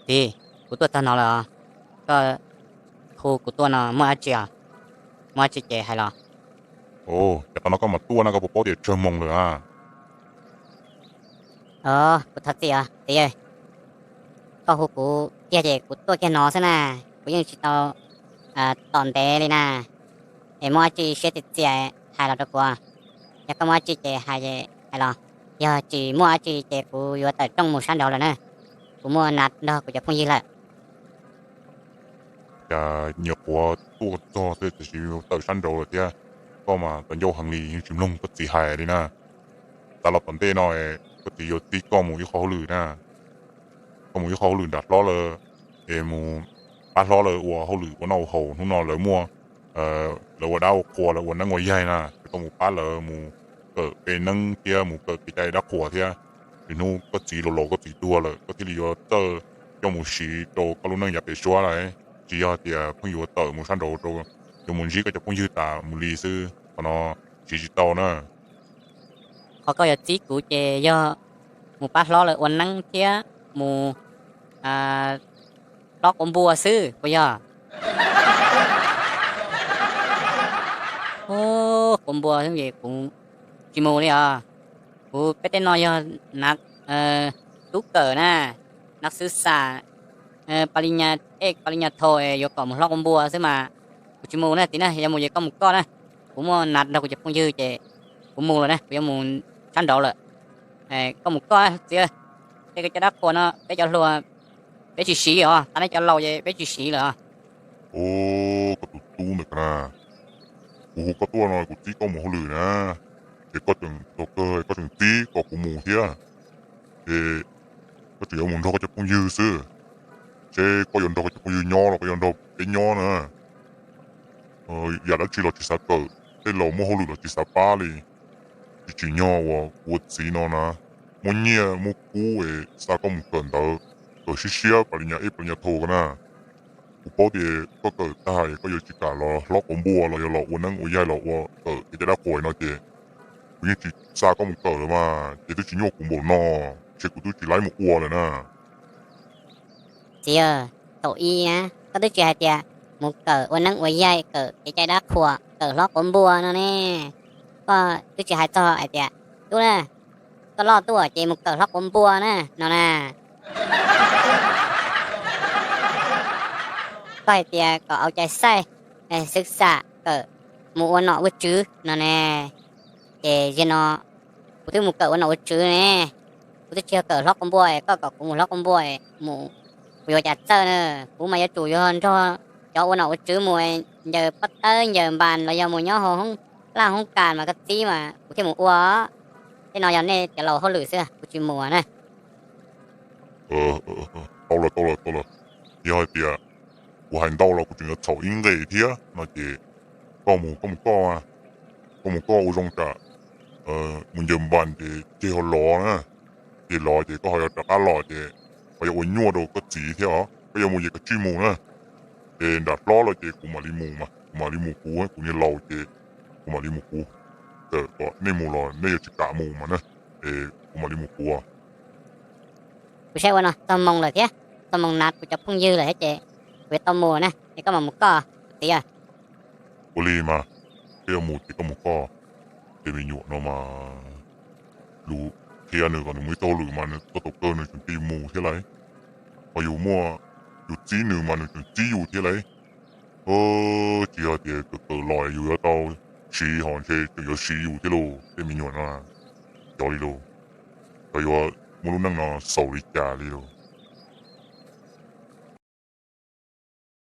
Txiv, kuv tuaj txog no lawm os. Koj hu kuv tuaj no muaj dab tsi os? Muaj dab tsi ces hais los. Ces qhov no koj mam tuaj na, koj puas paub tias tsawg moos lawm a? Kuv thov txim os txiv, koj hu kuv kiag ces kuv tuaj kiag no xwb na, kuv yeej tsis tau tom ntev li na. Es muaj dab tsi siab txias txias hais los rau kuv, yog koj muaj dab tsi ces hais hais los, yog tsis muaj dab tsi ces kuv yuav tawm rooj mus sab nraud lawm na. Kuv muaj nas nrog kuv cov phooj ywg lawm. Cas nyuam qhuav tuaj txog xwb tiam sis tawm sab nraud lawm thiab. Koj mas tau ncauj heev li, yeej tsis mloog koj txiv hais li na. Xav los tom ntej no, koj txiv yuav txib koj mus ib qho hauj lwm na. Koj mus ib qho hauj lwm nram hlob lawv, es mus pab hlob lawv ua hauj lwm ua noj ua haus. Hnub no lawv muaj, lawv ua dab ua qhua, lawv ua neeb ua yaig na, ces koj mus pab lawv mus kawm pe neeb thiab mus kawm kev cai dab qhuas thiab. Lwm hnub koj txiv laus laus, koj txiv tuag lawm, koj thiaj li yuav txawj coj mus siv rau koj lub neej yav pem suab lawm. Tsis yog tias pheej yuav tawm mus sab nraud rau, yuav mus ntsib koj cov phooj ywg tas mus li xwb, qhov no siv tsis tau na. Qhov koj yuav txib kuv ces yog mus pab hlob lawv ua neeb thiab mus hlob quav npua xwb puas yog? Quav npua xwb ces kuv tsis mus li os. Kuv peb tej no yog nav tub kawm na, nav xwv xam, pa li nyas ej pa li nyas thau es yuav kom mus hlob quav npua xwb mas kuv tsis mus na txiv na. Yog mus ces koj mus koj na, kuv muaj nav nrog kuv cov phooj ywg ces kuv mus lawm na, kuv yuav mus sab nraud lawm. Koj mus koj txiv, tej kev cai dab qhuas no peb cov hluas peb tsis siv os, tas nej cov laus ces peb tsis siv lawm os. Koj tus tub ntawm ko na, kuv hu koj tuaj no kuv txib koj mus hauj lwm na, ces koj tseem txog kawg koj tseem txib kom kuv mus thiab. Ces koj tseem yuav mus nrog koj cov phooj ywg xwb, seb koj yuav nrog koj cov phooj ywg nyob los koj yuav nrog peb nyob na. Yam dab tsi los tsis xav kawm, tej laus muaj hauj lwm los tsis xav pab li. Tsis tsim nyog uas kuv ua txiv no na, muaj nyiaj muaj kub es xa koj mus kawm ntawv, kawm siab siab pa li nyas ej pa li nyas thau ko na. Kuv paub tias koj kawm tag es koj yuav tsis kam los hlob quav npua los yog los ua neeb ua yaig los ua kawm kev cai dab qhuas no ces kuv yeej tsis xa koj mus kawm lawm mas, ces twb tsis nyuaj kuv npaum no, ces kuv twb tsis laib mus ua lawm na. Txiv, thaum ub koj twb tsis hais tias mus kawm ua neeb ua yaig, kawm kev cai dab qhuas, kawm hlob quav npua no ne. Koj twb tsis hais txog hais tias, tub na, koj loj tuaj ces mus kawm hlob quav npua na no na. Koj hais tias kom au cai xaij, xwv xam kawm, mus ua nom ua tswv no ne. Ces yog no kuv twb mus kawm ua nom ua tswv ne, kuv twb tsis yog kawm hlob quav npua, koj kom kuv mus hlob quav npua, mus, kuv yuav cas txawj na. Kuv mas yuav tsum yog nrog cov ua nom ua tswv mus ncaws pob tawb ncaws npas los yog mus nyob hauv hoob laj hoob kas mas koj txib mas kuv thiaj mus ua. Tej no yog nej cov laus hauj lwm xwb, kuv tsis mus na. Tau lawm, tau lawm, tau lawm. Yog hais tias kuv hais ntau los kuv tseem yuav txhaum ib nqe thiab no ces koj mus, koj mus koj, koj mus koj ua zoo tsam mus ncaws npas ces ceg ho los na, ceg los ces koj ho yuav rov qab los ces ho yuav ua nyuaj rau koj txiv thiab os. Koj yuav mus ces koj tsij mus na, ces nram hlob lawm ces kuv mam li mus mas, kuv mam li mus kuv, kuv niag laus ces kuv mam li mus kuv. Txawm kom nej mus los nej yuav tsis kam mus mas na, es kuv mam li mus kuv. Kuv saib ua no txog moos lawm thiab, txog moos nav kuv cov phooj ywg lawm thiab ces kuv yuav tau mus na, es koj mam mus koj txiv. Ua li mas, koj yuav mus ces koj mus koj, ces me nyuam no mas lus qhia nws kom nws mus ib txoj hauj lwm mas nws txog thaum kawg nws tseem tig mus thiab lauj. Ho yus muaj, yus txib nws mas nws tseem txib yus thiab lauj. Tsis yog tias kawm kawm los yus yuav tau siv ho ntshe tseem yuav siv yus thiab lauj tej me nyuam no. Cov li lauj, cov yuav muaj lub neej no xaus li cas li lauj.